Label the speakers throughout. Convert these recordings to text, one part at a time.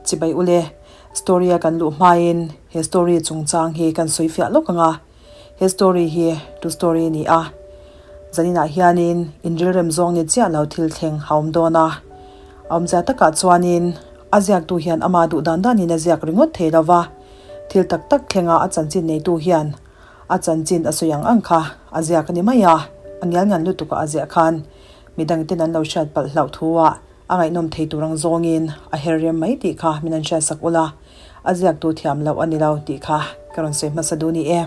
Speaker 1: Chibai ule, story a kan luh hmain he story chungchang hi kan sawi fiah lawk ang a. He story hi true story a ni a. Zaninah hianin inrilrem zawng ni chiah lo thil thleng a awm dawn a. A awmzia takah chuanin a ziaktu hian ama duh dan danin a ziak ringawt thei lo va, thil tak tak thlenga a chanchin neitu hian a chanchin a sawi ang ang kha a ziak a ni mai a, a ngial ngan lutuka a ziah khan midangten an lo hriat palh hlauh thu ah A ngaihnawm thei tur ang zawngin a her rem mai tih kha min an hriatsak ula, a ziaktu thiam loh a ni lo tih kha ka rawn sawi hmasa duh ni e.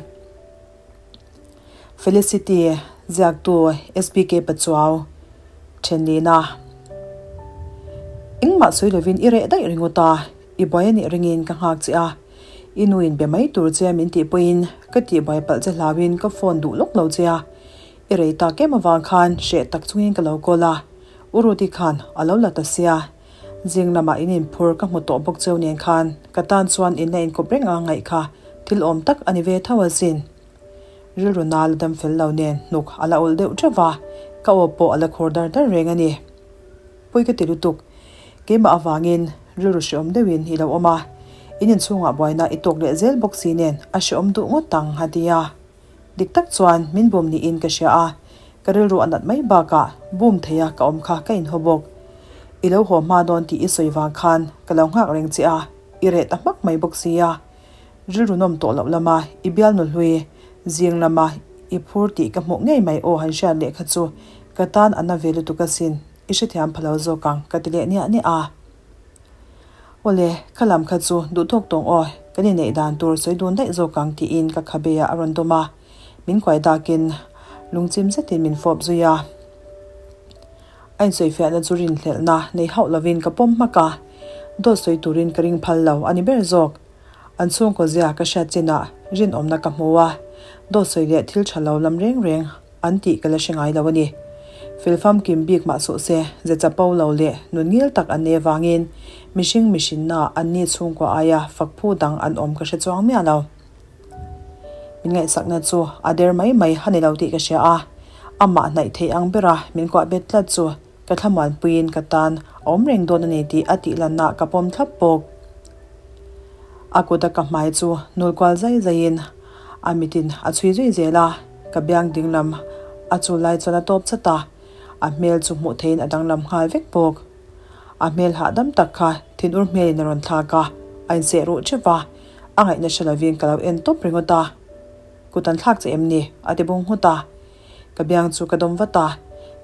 Speaker 1: Felicity, ziaktu SBK Pachuau, Thenlina. Engmah sawi lovin i reh daih ringawt a, i buai a nih ringin ka nghak che a. I nu in be mai tur che min tih pawhin ka tihbuai palh che hlauin ka phone duh lawk lo che a. I rei tak em avang khan hreh tak chungin ka lo call a. U Rudy khan a lo la ta sia, zing lamah in inphur ka hmu tawh bawk cheu nen khan ka tan chuan in la inkawp reng a ngaih kha thil awm tak a ni ve tho asin. Rilru na la dam fel lo nen hnuk a la ulh deuh teuh va, ka aw pawh a la khur dar dar reng a ni. Pui ka ti lutuk, keimah avangin rilru hreawm deuhin i lo awm a, in inchhungah buaina i tawk leh zel bawk si nen a hreawm duh ngawt ang a ti a. Dik tak chuan min bum niin ka hria a, ka rilru a nat mai bakah bum theia ka awm kha ka inhaw bawk. I lo haw hma dawn tih i sawi vang khan ka lo nghak reng che a, i reh ta hmak mai bawk sia. Rilru nawm tawh loh lama i bialnu hlui zing lama i phur tih ka hmuh ngei mai aw han hriat leh kha chu ka tan a na ve lutuk asin, i hrethiam pha lo zawk ang ka ti leh niah niah a. Awle, kha lam kha chu duh tawk tawng aw, kan inneih dan tur sawi dun daih zawk ang tiin ka khabe ah a rawn dawm a, min kuai dakin lungchim zetin min fawp zui a. A insawifiahna chu rinhlelhna nei hauh lovin ka pawm hmak a, dawt sawi turin ka ring phal lo a ni ber zawk. An chhungkaw zia ka hriat chinah rinawmna ka hmu a, dawt sawi leh thil tha lo lam reng reng An tih ka la hre ngai lo a ni. Fel famkim bik mah suh se, ze chapo lo leh nun ngil tak an nei avangin mihring mihrinna an ni chhungkua aia fak phu dang an awm ka hre chuang miah lo. Min ngaihsakna chu a der mai mai a ni lo tih ka hria a, amah hnaih theih ang bera min kuah bet tlat chu ka thlamuanpuiin ka tan a awm reng dawn a ni tih a tihlanna ka pawm thlap bawk. A kuta ka hmai chu nul kual zai zaiin a mitin a chhui zui zel a. Ka biang dinglam a chul lai chuan a tawp chat a, a hmel chu hmuh theihin a danglam nghal vek bawk. A hmel hahdam tak kha thinur hmelin a rawn thlak a, a inseh ruh theuh va, a ngaihna hre lovin ka lo en tawp ringawt a. Kut an thlak che em ni? a ti bung nghut a. Ka biang chu ka dawm vat a,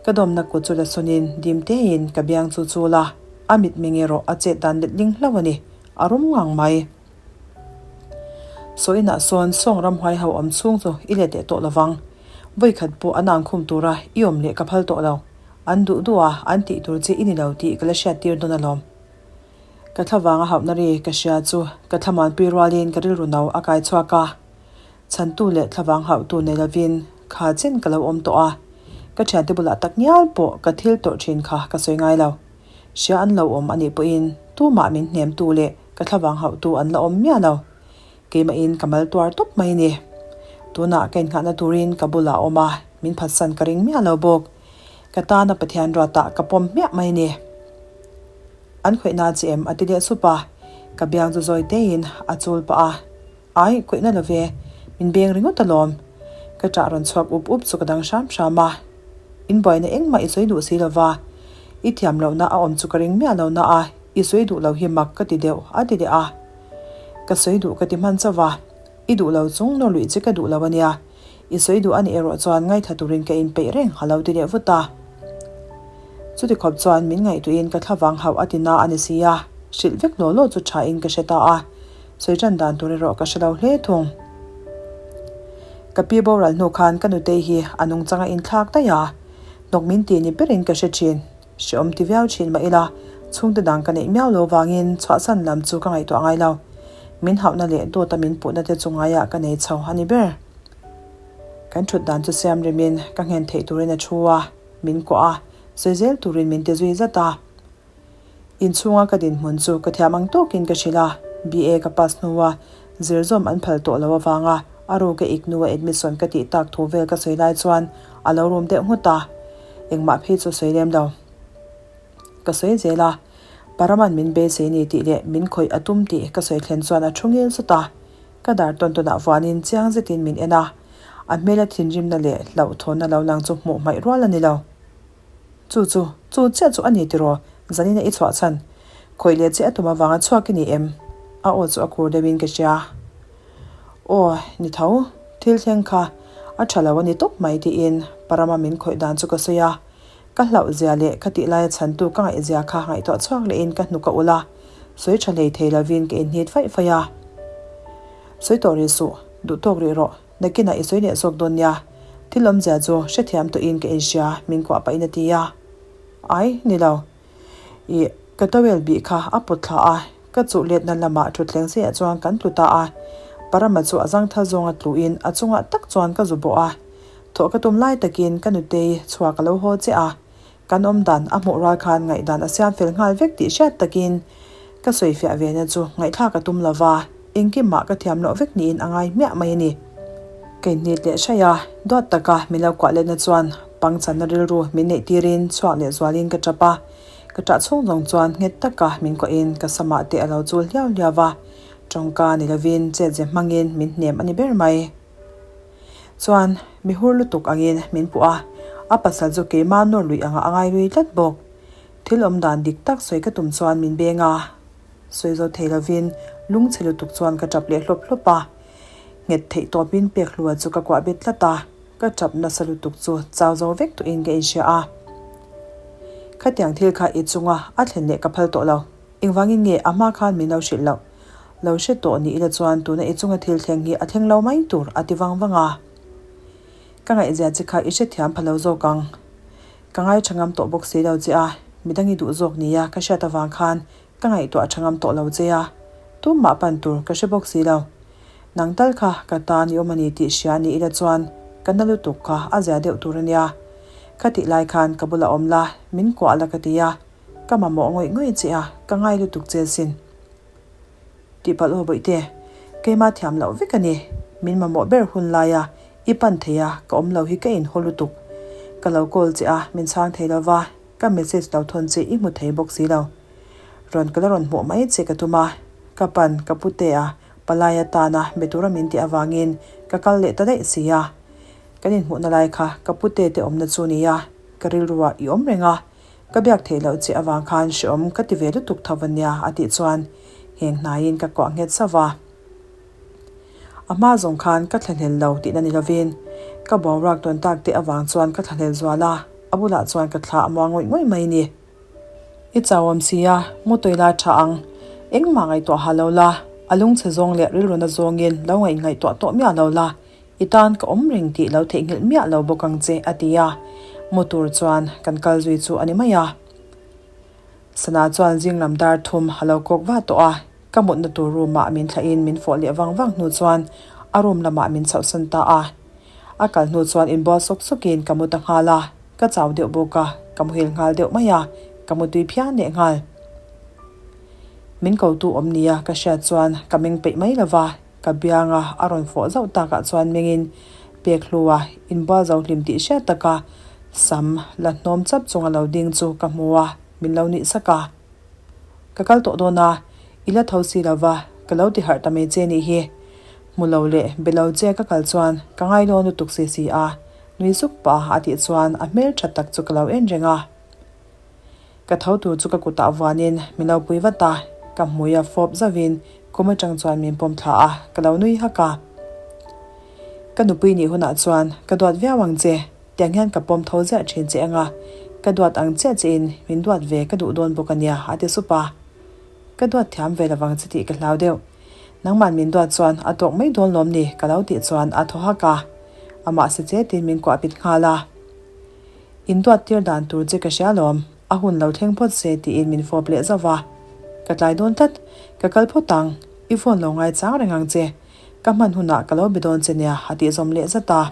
Speaker 1: ka dawmna kut chu la sawnin dim tein ka biang chu chul a, a mitmeng erawh a chet dan letling hlauh a ni, a rum ngang mai. Saw inah sawn sawng ramhuai ho awm chhung chu i let leh tawh lovang. Vawikhat pawh an ang khum tura i awm leh ka phal tawh lo. An duh duh a, an tih tur che i ni lo tih ka la hriat tir dawn alawm. Ka thlavang a hauhna ri ka hria chu ka thlamuanpui rualin ka rilru no a kai chhuak a. Chhantu leh thlavang hauhtu nei lovin kha chen ka lo awm tawh a. Ka thiante bulah tak ngial pawh ka thil tawrh thin kha ka sawi ngai lo. Hria an lo awm a nih pawhin tumah min hnemtu leh ka thlavang hauhtu an la awm miah lo. Keimahin ka mal tuar tawp mai ni. Tunah ka innghahna turin ka bulah a awm a, min phatsan ka ring miah lo bawk. Ka tana Pathian ruatah ka pawm hmiah mai ni. An khawihna che em a ti leh sup a, ka biang chu zawi tein a chul pah a. Ai, khawihna lo ve, min beng ringawt alawm. Ka ṭah rawn chhuak up up chu ka dang hram hram a. In buaina engmah i sawi duh si lo va, i thiam lohna a awm chu ka ring miah lo na a, i sawi duh lo hi mak ka ti deuh, a ti leh a. Ka sawi duh ka ti hman chauh va, i duh lo chung nawr luih che ka duh lo a nia, i sawi duh a nih erawh chuan ngaithla turin ka inpeih reng a lo ti leh vut a. Chuti khawp chuan min ngaihtuahin ka thlavang hauh a ti na a ni si a, hrilh vek law law chu thain ka hre ta a. Sawi tan dan tur erawh ka hre lo hle thung. Ka pi boral hnu khan ka nutei hi a nungchang a inthlak daih a, hnawk min ti ni berin ka hre thin. Hreawm ti viau thin mah ila, chhungte dang ka neih miau lo vangin chhuahsan lam chu ka ngaihtuah ngai lo. Min hauhna leh dawta min puhna te chu ngaiah ka nei chho a ni ber. Kan thut dan chu siam remin ka nghen theih turin a thu a, min kuah a, sawi zel turin min ti zui zat a. Inchhunga ka dinhmun chu ka thiam ang tawkin ka hrilh a, BA ka pass hnua zir zawm an phal tawh lo avanga a ruka iknua admission ka tih tak thu vel ka sawi lai chuan a lo rum deuh nghut a, engmah phei chu sawi lem lo. Ka sawi zel a, Parama'n min beisei ni tih leh min khawih a tum tih ka sawi thlen chuan a thu ngil zut a. Ka dar tawn tawnah vuanin chiang zetin min en a. A hmela thinrimna leh hlauhthawnna lo lang chu hmuh hmaih rual a ni lo. Chu chu, chu chiah chu a ni tiraw? Zanina i chhuah chhan. Khawih leh che a tum avanga chhuak i ni em? A aw chu a khur deuhin ka hria. Aw, ni tho. Thil thleng kha a tha lo a ni tawp mai tiin Parama min khawih dan chu ka sawi a. Ka hlauh zia leh ka tih laia chhantu ka ngaih zia kha ngaihtuah chhuak lehin ka hnuk a ulh a, sawi tha hlei thei lovin ka inhnit faih faih a. Sawi tawh rih suh, duh tawk rih rawh, nakinah i sawi leh zawk dawn nia. Thil awmzia chu hrethiam tawhin ka inhria, min kuah pahin a ti a. Ai, ni lo. Ih, ka towel bih kha a pawt thla a, ka chuh letna lamah thutthleng seiah chuan kan tlu ta a. Parama chu a zangthal zawnga tluin a chungah tak chuan ka zu bawh a. Thawh ka tum lai takin ka nutei chhuak a lo haw che a, kan awm dan a hmuh rual khan ngaihdan a siam fel nghal vek tih hriat takin ka sawifiah ve na chu ngaihthlak a tum lo va, engkimah ka thiam loh vek niin a ngai hmiah mai a ni. Ka inhnit leh hraih a, duat taka min lo kuah letna chuan pangchanna rilru min neih tirin chhuak leh zualin ka tap a, ka ṭah chhung zawng chuan nghet taka min kuahin ka samah te a lo chul hliau hliau va, tawngka ni lovin chetze hmangin min hnem a ni ber mai. Chuan mi hur lutuk angin min puh a, a pasal chu keimah nawr luih anga a ngai lui tlat bawk. Thil awm dan dik tak sawi ka tum chuan min beng a, sawi zo thei lovin lungchhe lutuk chuan ka tap leh hlawp hlawp a. Nghet theih tawpin pek hlua chu ka kuah bet tlat a, ka tap nasa lutuk chu chau zo vek tawhin ka inhria a. Khatiang thil kha i chunga a thlen leh ka phal tawh lo. Engvangin nge a hma khan min lo hrilh loh? Lo hre tawh ni ila chuan tuna i chunga thil thleng hi a thleng lo mai tur a ti vang vang a. Ka ngaihzia che kha i hrethiam pha lo zawk ang. Ka ngai tha ngam tawh bawk si lo che a, midang i duh zawk nia ka hriat avang khan ka ngaihtuah tha ngam tawh lo che a, tumah pan tur ka hre bawk si lo. Nang tal kha ka tan i awm a ni tih hria ni ila chuan ka na lutuk kha a zia deuh tur a nia. Khatih lai khan ka bulah awm la, min kuah la ka ti a. Ka mamawh ngawih ngawih che a, ka ngai lutuk che sin. Tihpalh aw bawihte, keimah thiam loh vek a ni. Min mamawh ber hun laia i pan thei a, ka awm lo hi ka inhaw lutuk. Ka lo call che a, min chhang thei lo va, ka message lo thawn che i hmu thei bawk si lo. Rawn ka la rawn hmuh mai che ka tum a, ka pan ka pute a, palai atana be tura min tih avangin ka kal leh ta daih si a. Kan inhmuhna lai kha ka pute te awmna chu nia, ka rilruah i awm reng a, Ka biak theih loh che avang khan hreawm ka ti ve lutuk tho va nia a tih chuan heng hnaiin ka kuah nghet sauh va. A hma zawng khan ka thlahlel lo tihna ni lovin ka boruak tawn tak te avang chuan ka thlahlel zual a, a bulah chuan ka thla a muang ngawih ngawih mai ni. I chauhawm si a, mu tawih la tha ang. Engmah ngaihtuah ha lo la, a lungchhe zawng leh rilruna zawngin lo ngaih ngaihtuah tawh miah lo la, I tan ka awm reng tih lo theihnghilh miah lo bawk ang che, a ti a. Mu tur chuan kan kal zui chu a ni mai a. Sana chuan zing lam dar thum a lo kawk va tawh a, ka mutna tur room ah min thlahin min fawh leh vang vang hnu chuan a room lamah min chhohsan ta a. A kal hnu chuan inbual sawk sawkin ka mu ta nghal a, ka chau deuh bawk a, ka muhil nghal deuh mai a, ka mu tui phian leh nghal. Min kotu awm nia ka hriat chuan ka meng peih mai lo va. Ka bianga a rawn fawh zauh takah chuan mengin pek hlua inbual zo hlim tih hriat taka sam la hnawm chap chunga lo ding chu ka hmu a, min lo nuih sak a. Ka kal tawh dawn a, i la tho si lo va, ka lo ti harh ta mai che nih hi. Hmu lo leh be lo che ka kal chuan ka ngailo lutuk si si a, nui zuk pah a tih chuan a hmel tha tak chu ka lo en reng a. Ka tho tur chu ka kutah vuanin min lo pui vat a, ka hmui a fawp zauhin kum atang chuan min pawm thla a, ka lo nui hak a. Ka nupui nih hunah chuan ka duat viau ang che, tiang hian ka pawm tho ziah thin che anga, ka duat ang chiah chein min duat ve ka duh dawn bawk a nia a ti sup a. Ka duat thiam ve lovang che tih ka hlau deuh. Nangman min duat chuan a tawk mai dawn lawm ni ka lo tih chuan a thaw hak a, amah si chetin min kuah pit nghal a. In duat tir dan tur che ka hria lawm, a hun lo thleng phawt se tiin min fawp leh zauh va. Ka tlai dawn tlat, ka kal phawt ang, i phone lo ngai chang reng ang che, ka hman hunah ka lo be dawn che nia a tih zawm leh zat a.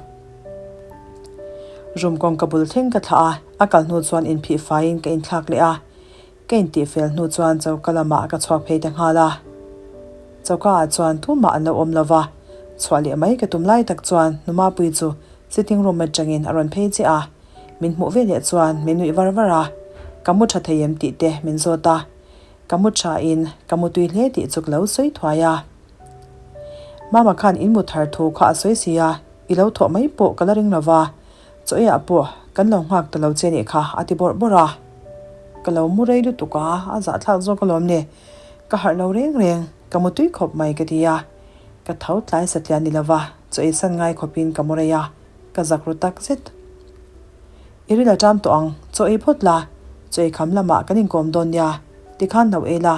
Speaker 1: Room kawngka bul thleng ka thlah a, a kal hnu chuan inphih faiin ka inthlak leh a. Ka intihfel hnu chuan choka lamah ka chhuak phei ta nghal a. Choka ah chuan tumah an lo awm lo va, chhuah leh mai ka tum lai tak chuan Numapui chu sitting room atangin a rawn phei chiah a. Min hmuh ve leh chuan min nuih var var a, ka mu tha thei em tih te min zawt a. Ka mu tha in ka mu tui hle tih chu ka lo sawi thuai a. Mama khan in mu thar thu kha a sawi si a, i lo thawh mai pawh ka la ring lo va, chaw eiah pawh kan lo nghak ta lo che nih kha a ti bawrh bawrh a. Ka lo mu rei lutuk a, a zahthlak zawk alawm le, ka harh lo reng reng, ka mu tui khawp mai ka ti a. Ka tho tlai satliah ni lo va, chaw ei san ngai khawpin ka mu rei a, ka zak ru tak zet. I ril a ṭam tawh ang, chaw ei phawt la, chaw ei kham lamah kan inkawm dawn nia, tikhan lo ei la,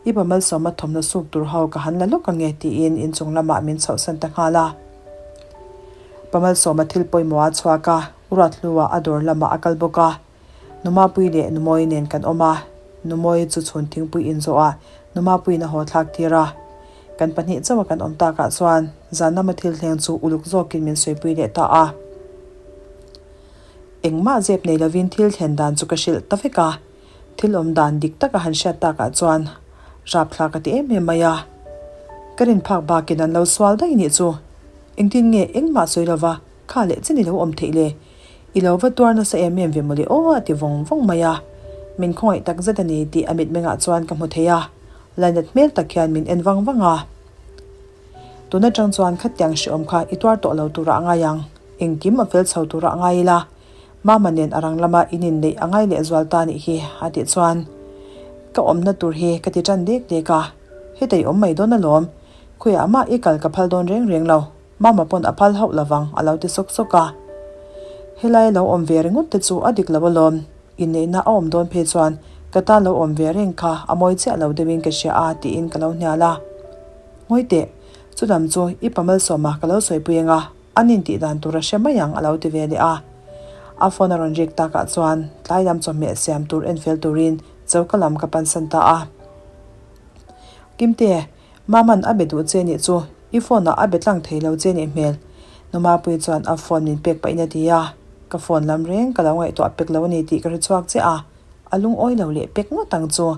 Speaker 1: i pa malsawma thawmhnaw suk tur ho ka han la lawk ange tiin inchung lamah min chhohsan ta nghal a. Pa malsawma thil pawimawh a chhuak a, Uruathlua a dawr lamah a kal bawk a. Numapui leh Numawi nen kan awm a, Numawi chu chhun thingpui inzawh ah Numapuiin a haw thlak tir a. Kan pahnih chauha kan awm takah chuan zan lama thil thleng chu uluk zawkin min sawipui leh ta a. Engmah zep nei lovin thil thlen dan chu ka hrilh ta vek a, thil awm dan dik taka han hriat takah chuan rapthlak a ti em em mai a. Ka rin phak bakin an lo sual daih nih chu. Engtin nge engmah sawi lova kha leh chen i lo awm theih le? I lo va tuar nasa em em ve mawle aw a ti vawng vawng mai a. Min khawngaih tak zet a ni tih a mitmengah chuan ka hmu thei a, lainat hmel tak hian min en vang vang a. Tun atang chuan khatiang hrehawm kha i tuar tawh lo turah a ngai ang. Engkim a fel chho turah a ngai ila, Mama nen a rang lama in inneih a ngai leh zual ta nih hi a tih chuan ka awmna tur hi ka ti tan dek dek a, heta i awm mai dawn alawm, khawiah mah i kal ka phal dawn reng reng lo, Mama pawn a phal hauh lovang a lo ti sawk sawk a. Helai lo awm ve ringawt te chu a dik lo alawm, inneihna a awm dawn phei chuan ka tan lo awm ve reng kha a mawi chiah lo deuhin ka hria a tiin ka lo hnial a. Ngawi teh, chulam chu i pa malsawma ka lo sawipui ang a. An intih dan tur a hre mai ang a lo ti ve leh a. A phone a rawn rik takah chuan tlai lam chawhmeh siam tur en fel turin choka lam ka pansan ta a. Kimte, Maman a be duh che nih chu, i phone ah a be tlang thei lo che nih hmel. Numapui chuan a phone min pek pahin a ti a. Ka phone lam reng ka lo ngaihtuah pek lo a ni tih ka hre chhuak chiah a, a lungawi lo leh pek ngawt ang chu.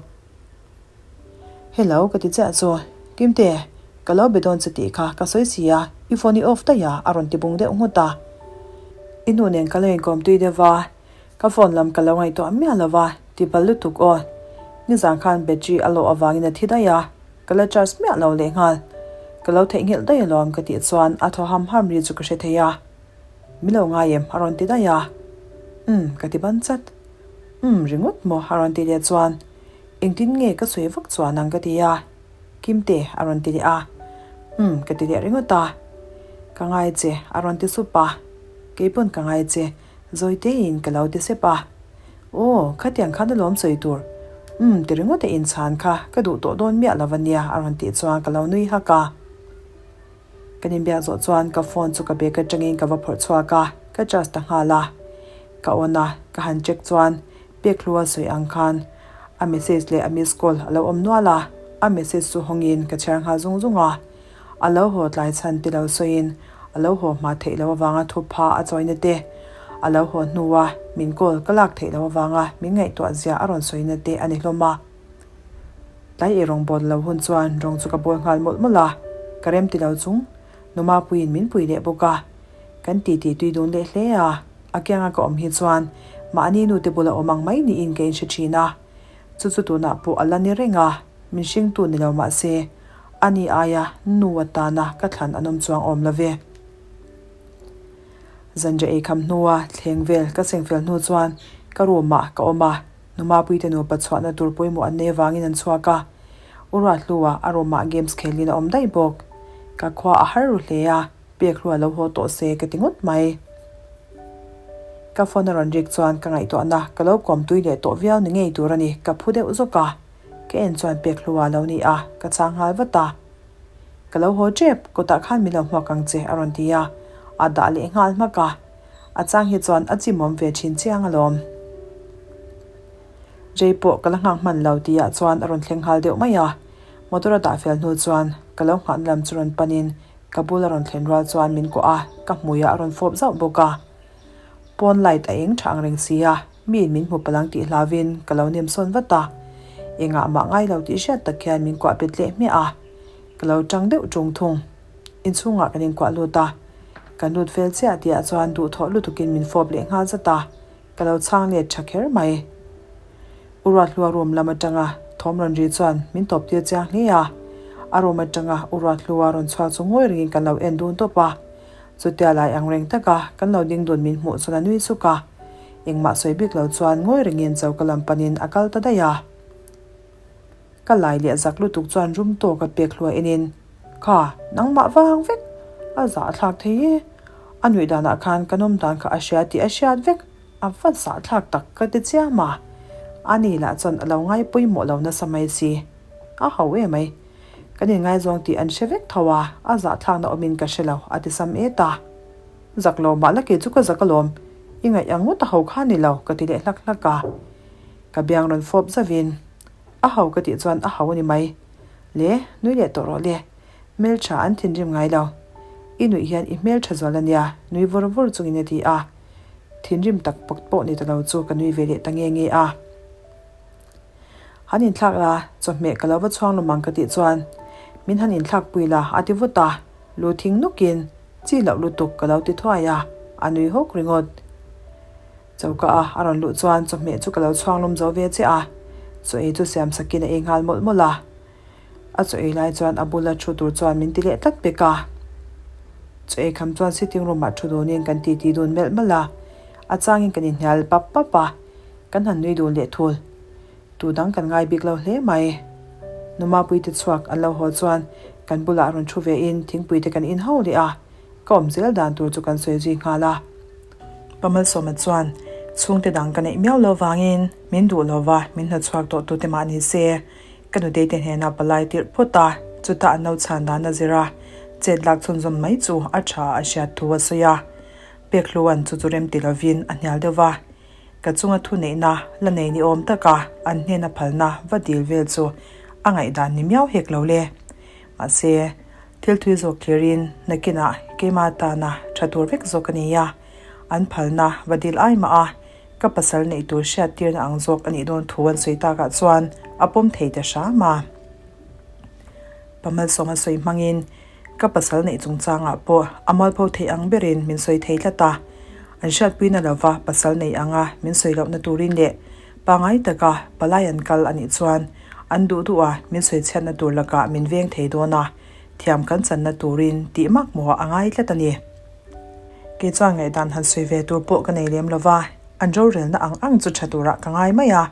Speaker 1: Hello ka ti chiah chu. Kimte, ka lo be dawn che tih kha ka sawi si a, i phone i off daih a, a rawn ti bung deuh nghut a. I nu nen ka lo inkawm tui deuh va, ka phone lam ka lo ngaihtuah miah lo va, ti bal lutuk aw. Nizan khan battery a lawh avangin a thi daih a, ka la charge miah lo lehnghal. Ka lo theihnghilh daih alawm ka tih chuan a thaw ham ham ri chu ka hre thei a. Min lo ngai em? a rawn ti daih a. Umm ka ti ban chat. Umm ringawt maw? a rawn ti leh chuan. Engtin nge ka sawi vak chuan ang ka ti a, Kimte a rawn ti leh a, Umm ka ti leh ringawt a, Ka ngai che a rawn ti sup a, Keipawn ka ngai che Zawitein ka lo ti sep a, Aw khatiang khan alawm sawi tur, Umm ti ringawt a inchhan kha ka duh tawh dawn miah lo ania a rawn tih chuan ka lo nui hak a. Kan inbiak zawh chuan ka phone chu ka bag atangin ka va phawrh chhuak a, ka charge ta nghal a. Ka on a, ka han check chuan Pekhlua sawi ang khan a message leh a miss call a lo awm nual a, a message chu hawngin ka chhiar nghal zung zung a. A lo haw tlai chhan ti lo sawiin a lo haw hma theih loh avanga thupha a chawina te, a lo haw hnua min call ka lak theih loh avanga min ngaihtuah zia a rawn sawina te a ni hlawm a. Tlai ei rawng bawl lo hun chuan rawng chu ka bawl nghal mawlh mawlh a, ka rem ti lo chung Numapuiin min pui leh bawk a, kan titi tui dun leh hle a. A kianga ka awm hi chuan mahni nute bula awm ang mai niin ka inhre thin a, chu chu tunah pawh a la ni reng a, min hringtu ni lo mah se, ani aia nu atana ka thlan an awm chuang awm lo ve. Zanriah ei kham hnua thleng vel ka seng fel hnu chuan ka room ah ka awm a, Numapuite nupa chhuahna tur pawimawh an nei avangin an chhuak a, U Ruathlua a room ah games khelin a awm daih bawk. Ka khua a har ru hle a. Pek hlua lo haw tawh se ka ti ngawt mai. Ka phone a rawn rik chuan ka ngaihtuahna ka lo kawm tui leh tawh viau ni ngei tur a ni, ka phu deuh zawk a. Ka en chuan pek hlua lo ni a, ka chang nghal vat a. Ka lo haw tep, kawtah khan min lo hmuak ang che a rawn ti a, a dah leh nghal hmak a. A chang hi chuan a chimawm ve thin chiang alawm. Jay pawh ka la nghak hman lo tihah chuan a rawn thleng nghal deuh mai a. Motor a dah fel hnu chuan ka lo nghahna lam chu rawn panin Ka bul a rawn thlen rual chuan min kuah a, ka hmuiah a rawn fawp zauh bawk a. Pawn light a eng tha ang reng si a, miin min hmu palang tih hlauvin ka lo nem sawn vat a. Engah mah ngai lo tih hriat tak hian min kuah bet leh hmiah a, ka lo tang deuh tung thung. Inchhungah kan inkuah lut a, kan lut fel chiah tihah chuan duhthawh lutukin min fawp leh nghal zat a, ka lo chhang let tha kher mai. U Ruathlua room lam atanga. Thawm rawn ri chuan min tawp tir chiang hle a. A room atanga u Ruathlua rawn chhuak chu ngawi rengin kan lo en dun tawp a. Chutia lai ang reng taka kan lo ding dun min hmuh chuan a nui suk a. Engmah sawi bik lo chuan ngawi rengin choka lam panin a kal ta daih a. Ka lai leh zak lutuk chuan rum tawk a pek hluai enin, Kha, nangmah vang vek! A zahthlak thei e. A nuih danah khan ka nawm dan kha a hria tih a hriat vek. A va zahthlak tak ka ti chiam a. Ani lah chuan a lo ngai pawimawh lo nasa mai si. A ho e mai. Kan inngaizawng tih an hre vek tho a, a zahthlakna awmin ka hre lo, a ti sam et a. Zak lo mah la kei chu ka zak alawm, i ngaih ang ngawt a ho kha ni lo, ka ti leh hlak hlak a. Ka biang rawn fawp zauhin, A ho ka tih chuan a ho a ni mai. Le, nui leh tawh rawh le. Hmeltha an thinrim ngai lo. I nuih hian i hmeltha zual a nia, nui vawr vawr chungin a ti a. Thinrim tak pawk pawh ni ta lo chu ka nui ve leh ta nge nge a. Han inthlak la, chawhmeh ka lo va chhuang lawm ang ka tih chuan min han inthlak pui la a ti vut a, lu thing nukin chi loh lutuk ka lo ti thuai a, a nui hawk ringawt. Choka a a rawn luh chuan chawhmeh chu ka lo chhuang lawm zo ve chiah a, chaw ei chu siam sakin a ei nghal mawlh mawlh a. A chaw ei lai chuan a bula thu tur chuan min ti leh tlat pek a. Chaw ei kham chuan sitting room ah thu dunin kan titi dun melh melh a, a changin kan inhnial pap pap a, kan han nui dun leh thul. Tu dang kan ngai bik lo hle mai. Numapui te chhuak an lo haw chuan kan bulah rawn thu ve in thingpui te kan in ho leh a, ka awm zel dan tur chu kan sawi zui nghal a. Pa Malsawma chuan chhungte dang ka neih miau lo vangin min duh lo va, min hnawchhuak tawh tute mah ni se. Ka nutei te hnenah palai tirh phawt a, chutah an lo chhan dan a zir a, chet lak chhunzawm mai chu a tha a hriat thu a sawi a. Pekhluan chu chu rem ti lovin a hnial deuh va, ka chunga thuneihna la nei ni awm taka an hnena phalna va dil vel chu a ngaihdan ni miau hek lo le. Mahse, thil thui zawk thlirin nakinah keimah tana tha tur vek zawk a ni a, an phalna va dil ai mah a, Ka pasal neih tur hriat tirna ang zawk a nih dawn thu an sawi takah chuan a pawm thei ta hram a. Pa Malsawma sawi hmangin ka pasal neih chungchangah pawh a mualpho theih ang berin min sawi thei tlat a. An hriatpuina lova pasal neih anga min sawi lohna turin leh pangai taka palai an kal a nih chuan an duh duh a min sawi chhiatna tur lakah min veng thei dawn a, thiam kan channa turin tih mak mawh a ngai tlat a ni. Kei chuan ngaihdan han sawi ve tur pawh ka nei lem lo va, an rorelna ang ang chu tha turah ka ngai mai a.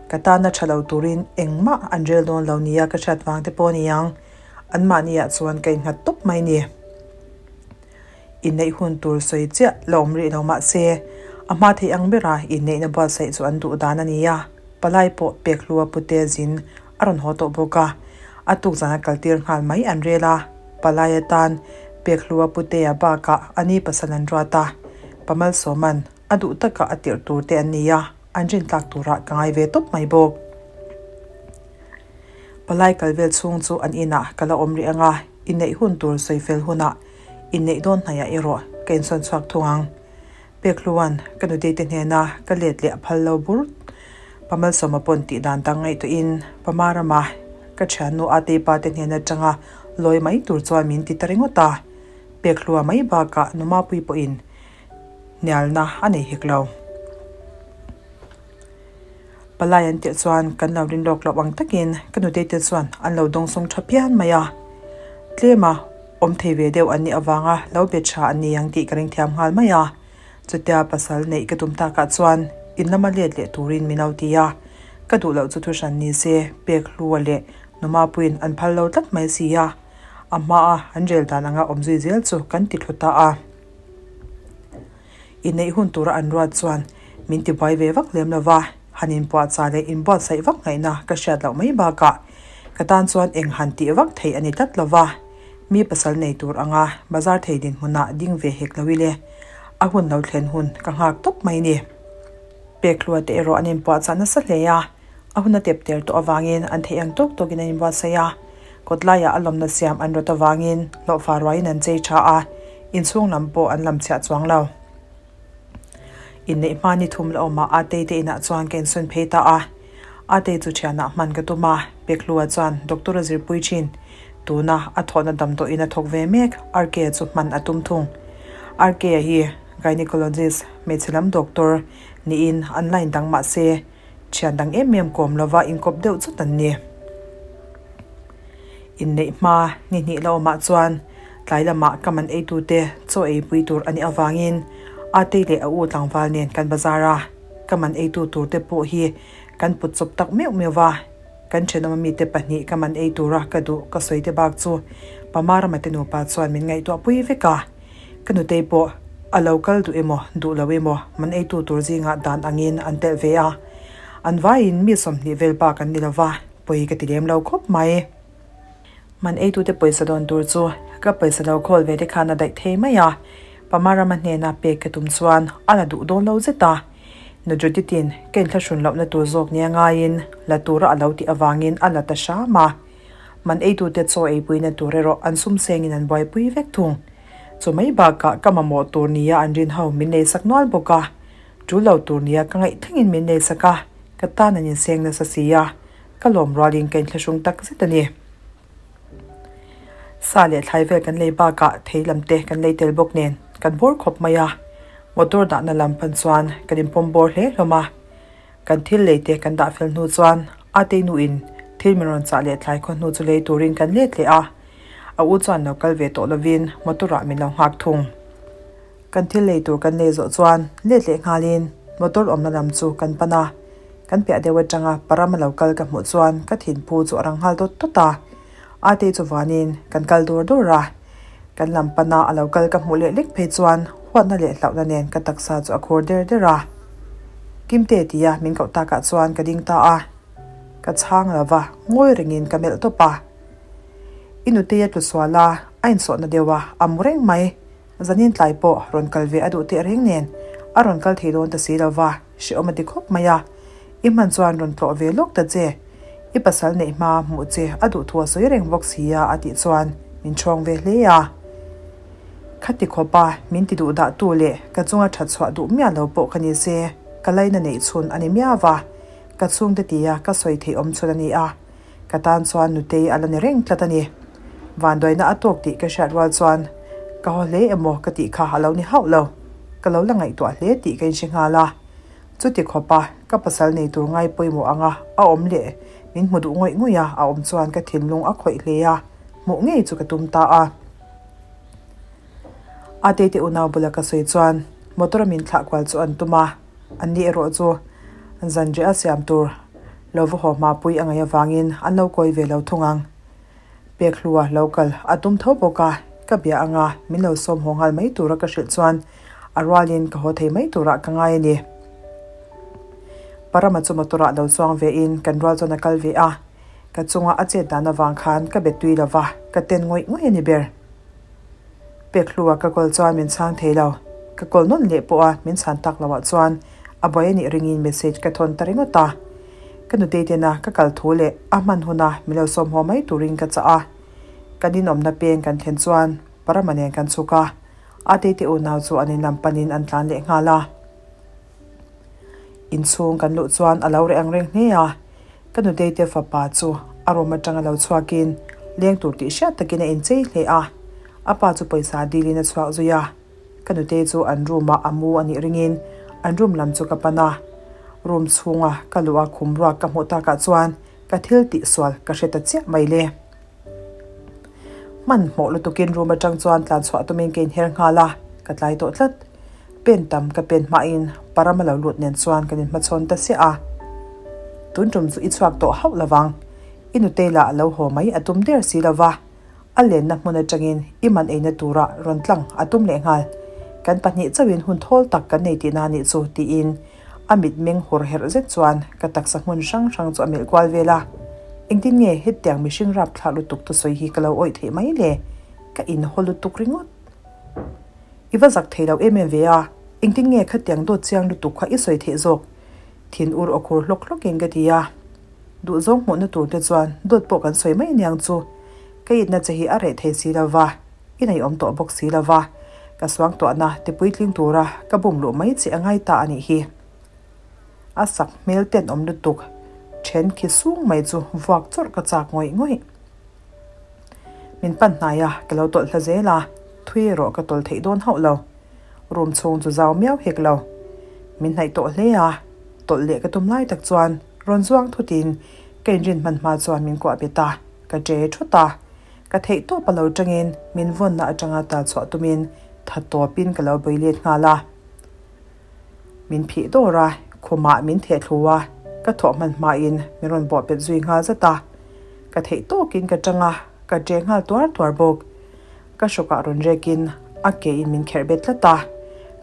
Speaker 1: Ka tana tha lo turin engmah an rel dawn lo nia ka hriat vang te pawh a ni ang. Anmahniah chuan ka innghat tawp mai ni. Inneih hun tur sawi chiah la awm rih lo mah se, a hma theih ang bera inneihna buatsaih chu an duh dan a ni a. Palai pawh pek hlua pute zin a rawn haw tawh bawk a, a tuk zana kaltir nghal mai an rel a. Palai atan Pekhlua Putea bakah a ni pasal an ruat a, Pa Malsawman a duh taka a tirh tur te an ni a, an rintlak turah ka ngai ve tawp mai bawk. Palai kal vel chhung chu an inah ka la awm rih ang a, inneih hun tur sawi fel hunah inneih dawn hnaihah erawh ka insawn chhuak thung ang. Pekhluan ka nutei te hnena ka let leh a phal lo bur. Pa Malsawma pawn tih dan dang ngaihtuahin Pa Marama ka thiannu Atei pa te hnen atanga lawi mai tur chuan min ti ta ringawt a. Pekhlua mai bakah nu Mapui pawhin hnialna a nei hek lo. Palai an tih chuan kan lo rin lawk loh ang takin ka nutei te chuan an lo dawngsawng tha phian mai a. Tlema awm thei ve deuh an nih avanga lo be tha an ni ang tih ka ring thiam nghal mai a. Chutia pasal neih ka tum takah chuan in lama let leh turin min lo ti a. Ka duh loh chu thu hran ni se pek hlua leh Numapuiin an phal lo tlat mai si a. A hmaa an rel dan anga awm zui zel chu kan ti thlu ta a. Inneih hun tura an ruat chuan min ti buai ve vak lem lo va, han inpuahchah leh inbuatsaih vak ngaihna ka hriat loh mai bakah ka tan chuan eng han tih vak theih a ni tlat lo va, mi pasal nei tur anga bazar thei dinhmunah ding ve hek lo ile a hun lo thlen hun ka nghak tawp mai ni. Pekhlua te erawh an inpuahchah nasa hle a, a hun a tep ter tawh avangin an theih ang tawk tawkin an inbuatsaih a, kawtlaiah a lawmna siam an rawt avangin hlawhfa ruaiin an chei tha a, inchhung lam pawh an lam chhiah chuang lo. Inneih hma ni thum la awmah Atei te inah chuan ka insawn phei ta a, Atei chu thianah hman ka tum a, Pekhlua chuan doctor a zirpui thin. Tuna a thawhna damdawiin a thawk ve mek, RK-a chu hman a tum thung. RK-a hi gynecologist, hmeichhe lam doctor, niin an line dang mah se. Thian dang em em kawm lova inkawp deuh chawt an ni. Inneih hma ni hnih la awmah chuan tlai lamah ka man eitute chaw ei pui tur a nih avangin Atei leh a u tlangval nen kan bazar a, ka man eitu turte pawh hi kan put chawp tak meuh meuh va. Kan thenawm mite pahnih ka man ei tura ka duh ka sawi te bak chu Pamarama te nupa chuan min ngaihtuah pui vek a. Ka nutei pawh a lo kal duh emaw duh lo emaw man eitu tur zingah dan angin an telh ve a. An vaiin mi 20 vel bak an ni lo va, pawi ka ti lem lo khawp mai. Man eitute pawisa dawn tur chu ka pawisa lo khawl ve te khan a daih thei mai a. Pamarama hnena pek ka tum chuan a la duh dawn lo zet a. Nu Judith-in ka inthlahrun lohna tur zawk nia ngaiin la tura a lo tih avangin a la ta hram a. Man eitute chaw eipuina tur erawh an sum sengin an buaipui vek thung. Chu mai bakah ka mamawh tur nia an rin ho min leisak nual bawk a. Tul lo tur nia ka ngaih thlengin min leisak a, ka tan an inseng nasa si a, ka lawm rualin ka inthlahrung tak zet a ni. Sa leh thlai vel kan lei bakah thei lam te kan lei tel bawk nen kan bawr khawp mai a, motor dahna lam pan chuan kan inpawm bawr hle hlawm a. Kan thil lei te kan dah fel hnu chuan Atei nuin thil min rawn chah leh thlai khaw hnu chu lei turin kan let leh a, a u chuan lo kal ve tawh lovin motor ah min lo nghak thung. Kan thil lei tur kan lei zawh chuan let leh nghalin motor awmna lam chu kan pan a, kan piah deuh atanga Param a lo kal ka hmuh chuan ka thinphu chu a rang nghal dawt dawt a, Atei chu vanin kan kal dur dur a, kan lam pana a lo kal ka hmuh leh lek phei chuan huatna leh hlauhna nen ka taksa chu a khur der der a. Kimte tia min koh takah chuan ka ding ta a, ka chhang lo va, ngawi rengin ka melh tawp a. I nutei a tlu sual a, a insawhna deuh a, a mu reng mai. Zanin tlai pawh rawn kal ve a duh teh reng nen a rawn kal thei dawn ta si lo va, hrehawm a ti khawp mai a. I hman chuan rawn tlawh ve lawk ta che. I pasal neih hma hmuh che a duh thu a sawi reng bawk si a a tih chuan min ṭhawng ve hle a. Khati khawp a, min ti duh dah tu leh ka chunga ṭhat chhuah duh miah lo pawh ka ni se, ka laina neih chhun a ni miau va, ka chhungte tia ka sawi theih awm chhun a ni a. Ka tan chuan nutei a la ni reng tlat a ni. Vanduaina a tawk tih ka hriat rual chuan ka haw hle emaw ka tih kha a lo ni hauh lo. Ka lo la ngaihtuah hle tih ka inhre nghal a. Chuti khawpa ka pasal nei tur ngai pawimawh anga a awm leh min hmu duh ngawih ngawih a, a awm chuan ka thinlung a khawih hle a, hmuh ngei chu ka tum ta a. Ateite unau bula ka sawi chuan motor a min thlah kual chu an tum a, anni erawh chu zanriah a siam tur Lo va haw hma pui a ngaih avangin an lo kawi ve lo thung ang. Pek hlua lo kal a tum tho bawk a, ka bia anga min lo sawm haw nghal mai tura ka hrilh chuan a rualin ka haw thei mai turah ka ngai a ni. Parama chu motor ah lo chuang ve in kan rual chuan a kal ve a, ka chunga a chet dan avang khan ka bet tui lo va, ka ten ngawih ngawih a ni ber. Pek hlua ka kawl chuan min chhang thei lo, ka kawl nawn leh pawh a min chhan tak loh ah chuan A buai a nih ringin message ka thawn ta ringawt a. Ka nutei tena ka kal thu leh a hman huna min lo sawm haw mai turin ka chah a. Kan inawmna peng kan thlen chuan Parama nen kan chhuk a, Atei te unau chu an inlam panin an tlan leh nghal a. Inchhung kan luh chuan a lo reh ang reng hle a. Ka nutei te fapa chu a room atanga lo chhuakin leng tur tih hriat takin a inchei hle a. A pa chu pawisa dilin a chhuak zui a. Ka nutei chu an room ah a mu a nih ringin an room lam chu ka pan a, room chhunga ka luh a khum ruak ka hmuh takah chuan ka thil tih sual ka hre ta chiah mai le. Hmanhmawh lutukin room atang chuan tlan chhuah tumin ka inher nghal a, ka tlai tawh tlat. Pen tam ka pen hmain Parama lo lut nen chuan kan inhmachhawn ta siah a. Tun tum chu i chhuak tawh hauh lovang, i nutei lah a lo haw mai a tum der si lova. A lenna hmun atangin i man eina tura rawn tlang a tum leh nghal. Kan pahnih chauhin hun thawl tak kan nei tihna a nih chu tiin a mitmeng hur herh zet chuan ka taksa hmun hrang hrang chu a melh kual vel a. Engtin nge hetiang mihring rapthlak lutuk thusawi hi ka lo awih theih mai le? Ka inhaw lutuk ringawt. I va zak thei lo em em ve a, engtin nge khatiang dawt chiang lutuk kha i sawi theih zawk? Thin ur aw khur hlawk hlawkin ka ti a. Duhzawng hmuhna tur te chuan dawt pawh kan sawi mai aniang chu. Ka itna che hi a reh thei si lo va, i neihawm tawh bawk si lo va, ka suangtuahna ti puitling tura ka bum luh mai che a ngai ta a nih hi. A sak hmel tenawm lutuk then khi sung mai chu vuak chawrh ka chak ngawih ngawih. Min pan hnai a, ka lo tawlh hla zel a, thui erawh ka tawlh theih dawn hauh lo. Room chhung chu zau miau hek lo. Min hnaih tawh hle a. Tawlh leh ka tum lai tak chuan rawn zuang thutin ka inrin hman hma chuan min kuah bet a, ka ṭe thut a. Ka theih tawp a lo ṭangin min vawnna aṭanga tal chhuah tumin tha tawpin ka lo bei let nghal a. Min phih dawr a, khumah min theh thlu a, ka thawh hman hmain min rawn bawh pet zui nghal zat a. Ka theih tawkin ka ṭang a, ka ṭe nghal tuar tuar bawk. Ka hrawkah rawn rekin a kein min kherh bet tlat a,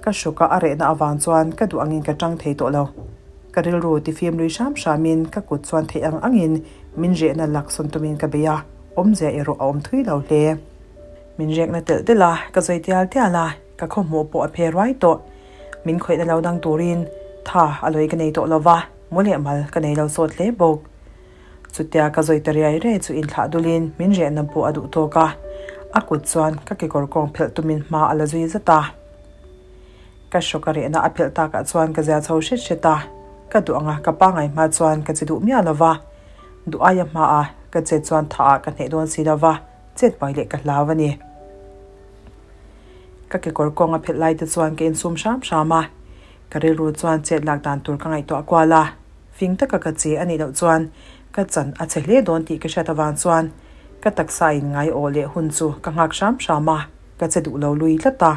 Speaker 1: ka hrawkah a rehna avang chuan ka duh angin ka ṭang thei tawh lo. Ka rilru tifim lui hram hramin ka kut chuan theih ang angin min rehna lak sawn tumin ka bei a, awmzia erawh a awm thui lo hle. Min rekna telh telh a, ka zawi tial tial a, ka khawhmuh pawh a phe ruai tawh. Min khawihna lo dang turin tha a lawi ka nei tawh lo va, mu leh mal ka nei lo sawt hle bawk. Chutia ka zawi ta riai riai chu inthlah dulin min rehna pawh a duh tawk a, a kut chuan ka kekawr kawng phelh tumin hma a la zui zat a. Ka hrawk a rehna a phelh takah chuan ka zia chho hret hret a, ka duh anga ka pangai hma chuan ka che duh miah lo va, duh aia hmaah ka chet chuan thaah ka hneh dawn si lo va, chet buai leh ka hlau a ni. Ka kekawr kawng a phelh lai te chuan ka insum hram hram a, ka rilru chuan chet lak dan tur ka ngaihtuah kual a, fing taka ka che a nih loh chuan ka chan a chhe hle dawn tih ka hriat avang chuan ka taksa in ngai awh leh hun chu ka nghak hram hram a, ka che duh lo lui tlat a.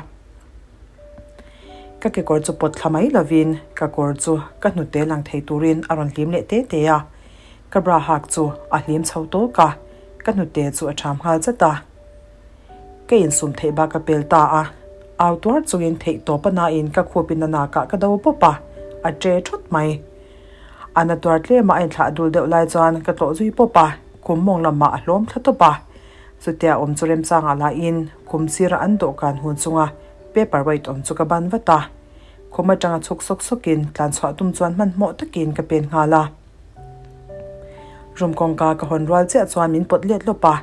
Speaker 1: Ka kekawr chu pawt thla mai lovin ka kawr chu ka hnute lang thei turin a rawn hlim leh te te a, ka bra hak chu a hlim chho tawk a, ka hnute chu a ṭham nghal zat a. Ka insum theih bak a pel ta a, au tuar chungin theih tawp a nain ka khupin a nakah ka do pawp a, a ṭe ṭhut mai. A na tuar tlema a inthlah dul deuh lai chuan ka tlawh zui pawp a, khum mawng lamah a hlawm thla tawp a. Chutia awm chu remchangah lahin khum sira an dawhkan hun chunga paper weight awm chu ka ban vat a. Khum atanga chhuk sawk sawkin tlan chhuah tum chuan hmanhmawh takin ka pen nghal a. Room kawngka ka hawn rual chiah chuan min pawt let lawp a.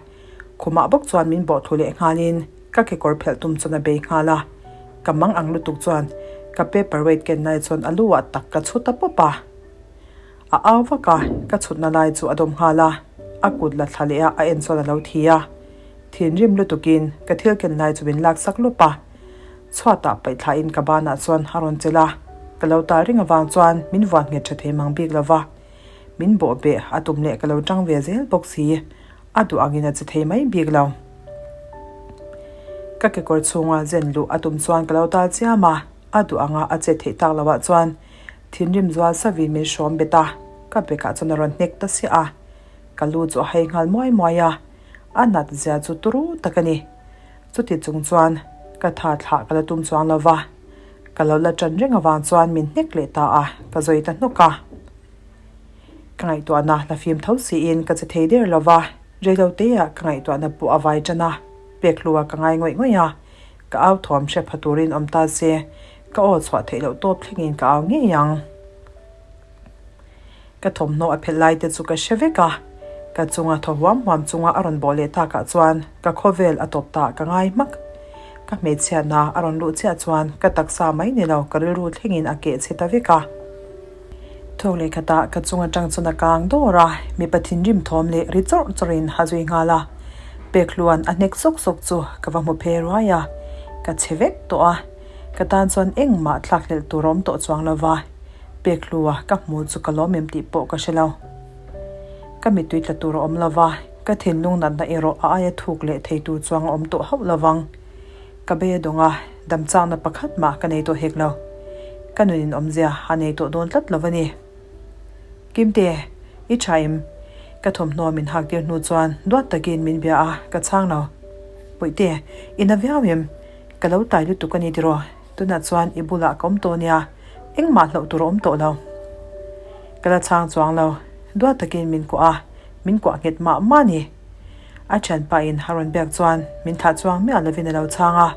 Speaker 1: Khumah bawk chuan min bawh thu leh nghalin ka kekawr phelh tum chuan a bei nghal a, ka mang ang lutuk chuan ka paper weight ken lai chuan a lu ah tak ka chhut a pawp a. A au vak a, ka chhutna lai chu a dawm nghal a, a kut la thla leh a a en chuan a lo thi a. Thinrim lutukin ka thil ken lai chu min lak sak lawp a, chhuatah paih thlain ka banah chuan a rawn chelh a, ka lo tal reng avang chuan min vuan nghet tha thei mang bik lova, min bawh beh a tum leh ka lo tang ve zel bawk si. A duh angin a che thei mai bik lo. Ka kekawr chhunga zen luh a tum chuan ka lo tal chiam a, a duh anga a chet theih tak loh ah chuan thinrim zual savin min hrawm bet a, ka bekah chuan a rawn hnek ta siah a. Ka lu chu a hai nghal muai muai a, a nat zia chu turu tak a ni. Chuti chung chuan ka tha thlah ka la tum chuang lo va, ka lo la ṭan reng avang chuan min hnek leh ta a, ka zawi ta hnawk a. Ka ngaihtuahna la fim tho siin ka che thei der lo va, reiloteah ka ngaihtuahna pawh a vai tan a, pek hlua ka ngai ngawih ngawih a, ka au thuam hre pha turin awm ta se, ka aw chhuah theih loh tawp thlengin ka au ngei ang. Ka thawmhnaw a phelh lai te chu ka hre vek a, ka chunga thaw huam huam chunga a rawn bawh leh takah chuan ka khawvel a tawp ta ka ngai hmak. Ka hmeichhiatna a rawn luh chiah chuan ka taksa mai ni lo ka rilru thlengin a keh chhe ta vek a. Thawk leh khatah ka chung atang chuan a kang dawr a, mipa thinrim thawm leh ri chawrh chawrhin a zui nghal a. Pekhluan a hnek sawk sawk chu ka va hmu phe ruai a, ka che vek tawh a, ka tan chuan engmah thlak hlelh tur a awm tawh chuang lo va, Pekhlua ka hmu chu ka lawm em tih pawh ka hre lo. Ka mittui tla tur a awm lo va, ka thinlung natna erawh a aia thuk leh thei tur chuang a awm tawh hauh lo vang. Ka bei a dawng a, damchangna pakhat mah ka nei tawh hek lo. Ka nun in awmzia a nei tawh dawn tlat lo a ni. Kimte, i tha em? Ka thawmhnaw min hak tir hnu chuan duat takin min bia a, ka chhang lo. Puihte, i na viau em? Ka lo tai lutuk a ni tiraw? Tunah chuan i bulah ka awm tawh nia, engmah hlauh tur a awm tawh lo. Ka la chhang chuang lo, duat takin min kuah a, min kuah nghet mah mah a ni. A thianpa in a rawn biak chuan min thlah chuang miah lovin a lo chhang a,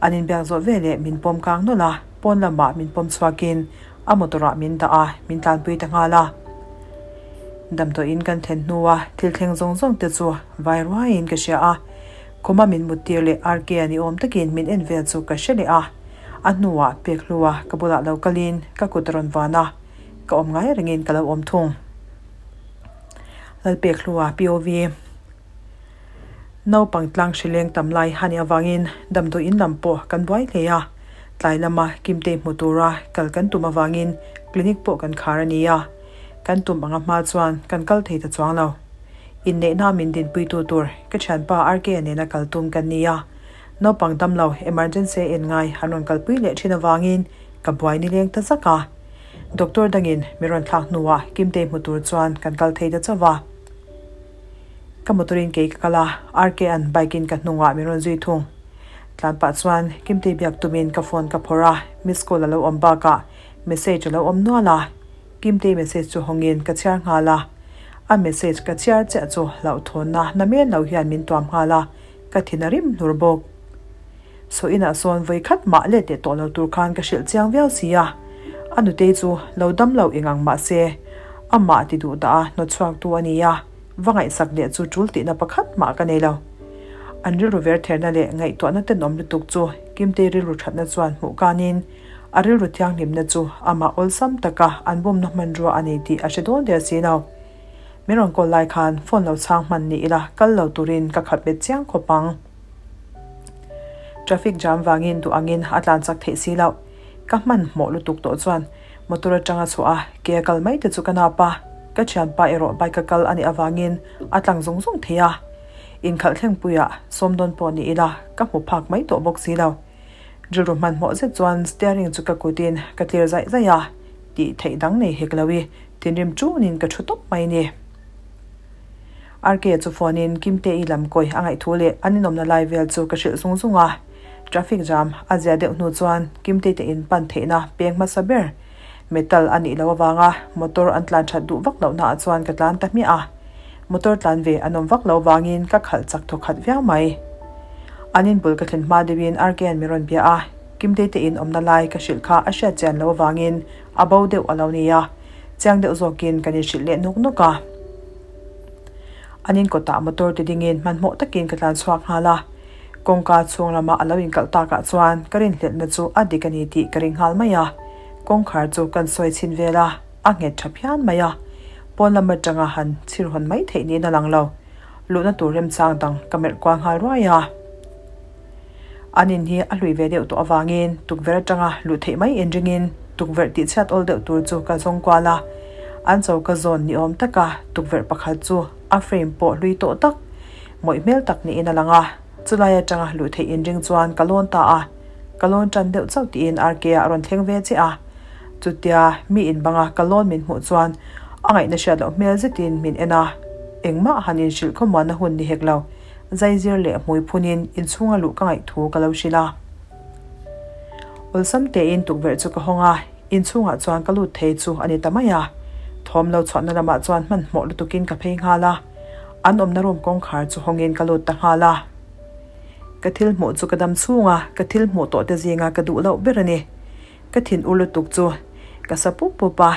Speaker 1: an inbiak zawh veleh min pawm kang nawlh a, pawn lamah min pawm chhuakin a motor ah min dah a, min tlanpui ta nghal a. Damdawiin kan thlen hnua thil thleng zawng zawng te chu vai ruaiin ka hria a, khuma min mut tir leh RK a ni awm takin min en vel chu ka hre leh a, a hnuah pek hlua ka bulah lo kalin ka kut a rawn van a, ka awm ngai rengin ka lo awm thung. Lalpekhlua POV. Naupang tlang hrileng tam lai a nih avangin damdawi in lam pawh kan buai hle a, tlai lama Kimtei hmu tura kal kan tum avangin Clinic pawh kan khar a nia. Kan tum anga hma chuan kan kal thei ta chuang lo. Inneihna min dinpuitu tur ka thianpa RK-a nena kal tum kan ni a. Naupang dam lo emergency a en ngai an rawn kalpui leh thin avangin ka buai nileng ta zak a. Doctor dangin min rawn thlak hnuah Kimtei hmu tur chuan kan kal thei ta chauh va. Ka motor in kei ka kal a, RK-a'n bike in ka hnungah min rawn zui thung. Tlan pah chuan Kimtei biak tumin ka phone ka phawrh a, miss call a lo awm bakah message a lo awm nual a. Kimtei message chu hawngin ka chhiar nghal a, a message ka chhiar chiah chu hlauhthawnna na mel lo hian min tuam nghal a, ka thin a rim hlur bawk. Saw inah sawn vawi khat mah let leh tawh lo tur khan ka hrilh chiang viau si a, a nutei chu lo dam lo eng ang mah se, amah ti duh dah a hnawt chhuak tu a ni a, va ngaihsak leh chu tul tihna pakhat mah ka nei lo. An rilru ver therna leh ngaihtuahna tenawm lutuk chu Kimtei rilru thatna chuan hmuh kanin a rilru thianghlimna chu amah awlsam taka an bumna hmanrua a nei tih a hre dawn der si lo. Min rawn call lai khan phone lo chhang hman ni ila kal lo turin ka khat bet chiang khawp ang. Traffic jam vangin duh angin a tlan chak theih si loh. Ka hmanhmawh lutuk tawh chuan motor atanga chhuah a ke a kal mai te chu ka nap a, ka thianpa erawh bike a kal a nih avangin a tlang zung zung thei a. Inkhalh thlengpuiah sawm dawn pawh ni ila ka hmu phak mai tawh bawk si lo. Rilru hmanhmawh zet chuan steering chu ka kutin ka tlir zaih zaih a, tih theih dang nei hek lo i thinrim ṭunin ka ṭhu tawp mai ni. RK chu phone in Kimte-i lam kawi a ngaih thu leh an inawmna lai vel chu ka hrilh zung zung a. Traffic jam a zia deuh hnu chuan Kimte te in pan theihna peng hmasa ber metal a nih loh avanga motor an tlan that duh vak lohna ah chuan ka tlan ta hmiah a. Motor tlan ve an awm vak loh vangin ka khalh chak thaw khat viau mai. An in bul ka thlen hma deuhin RK-a'n min rawn bia a, Kimte te in awmna lai ka hrilh kha a hriat chian loh avangin a bo deuh a lo ni a. Chiang deuh zawkin kan inhrilh leh nawk nawk a. An in kawtah motor ti dingin hmanhmawh takin ka tlan chhuak nghal a. Kawngka chhung lama a lo inkalh takah chuan ka rinhlelhna chu a dik a ni tih ka ring nghal mai a. Kawngkhar chu kan sawi chhin vel a, a nghet tha phian mai a. Pawn lam atanga han chhir hawn mai theih niin a lang lo. Luhna tur remchang dang ka melh kual nghal ruai a. An in hi a hlui ve deuh tawh avangin tukverh atanga luh theih mai inringin tukverh tihchhiat awl deuh tur chu ka zawng kual a. An choka zawn ni awm taka tukverh pakhat chu a frame pawh hlui tawh tak, mawih hmel tak niin a lang a. Chulai atanga luh theih inring chuan ka lawn ta a. Ka lawn tan deuh chauh tiin RK a rawn thleng ve chiah a. Chutia mi in banga ka lawn min hmuh chuan a ngaihna hriat loh hmel zetin min en a. Engmah han inhrilh khawmuanna hun ni hek lo. Zaizir leh hmui phunin inchhunga luh ka ngaih thu ka lo hrilh a. Awlsam tein tukverh chu ka hawng a, inchhungah chuan ka lut thei chu a ni ta mai a. Thawm lo chhuahna lamah chuan hmanhmawh lutukin ka phei nghal a, an awmna room kawngkhar chu hawngin ka lut ta nghal a. Ka thil hmuh chu ka dam chhung a, ka thil hmuh tawh te zinga ka duh loh ber a ni. Ka thin u lutuk chu ka sa pup pup a,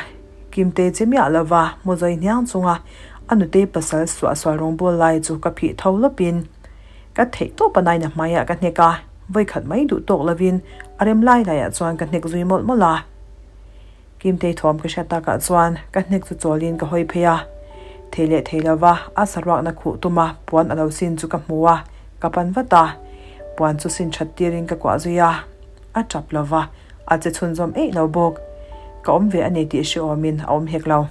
Speaker 1: Kimtei che miah lova hmu zawi hniang chunga a nutei pasal suahsual rawngbâwl lai chu ka phih tho lawpin ka theih tawp a naina hmaiah ka hnek a, vawikhat mai duh tawk lovin a rem lai laiah chuan ka hnek zui mawlh mawlh a. Kimtei thawm ka hriat takah chuan ka hnek chu chawlin ka hawi phei a, thei leh thei lova a saruakna khuh tuma puan a lo sin chu ka hmu a, ka pan vat a, puan chu sin that tirin ka kuah zui a. A tap lo va, a che chhunzawm eih lo bawk. Ka awm ve a ni tih hrehawmin a awm hek lo.